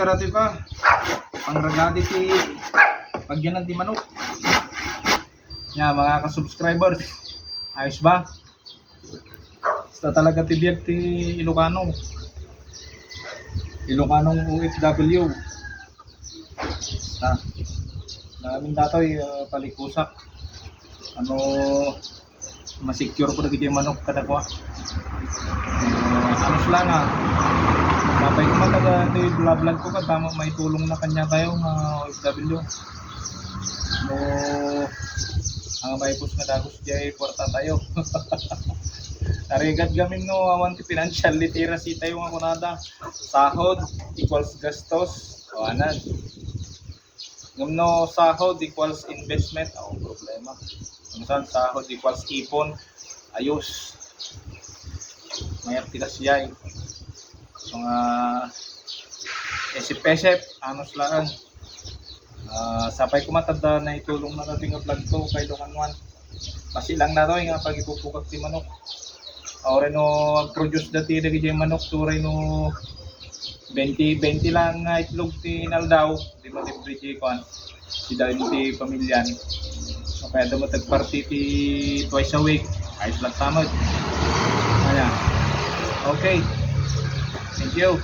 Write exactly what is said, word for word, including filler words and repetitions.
Dati pa, pangragadi ti pagyanan ti manok. Nya, mga ka-subscribers, ayos ba? Basta talaga ti biag ti Ilocano. Ilocanong O F W. Basta. Namin datoy, ah, palikusak. Ano, masecure ko dagiti manok kadakuada. Eh, halos lang, ah. Sapay ko man taga, itoy vlog ko, ket tama, maitulong na kaniatayo nga O F W. No, ang maipos nga dagus diay kwartatayo. Narigat gamin no, awan ti financial literacy tayo nga kunada. Sahod equals gastos. O, anan. Ngem no sahod equals investment, awan problema. Kung saan sahod equals ipon, ayos. Mayat ti kasiyay. Mga esep-esep, halos lang. Ah, sapay ko man ta naitulong na natin nga vlog to kay Ilocano One. Basi lang datoy nga pagipupukak ti manok. Uray no ag-produce dati dagiti manok, uray no twenty, twenty lang nga itlog ti inaldaw, di malibre ti kuan. Ti daytoy ti pamilyan. So, kaya dapat tagparti ti twice a week. Ayos lang tamad. Ayan. Okay. Thank you.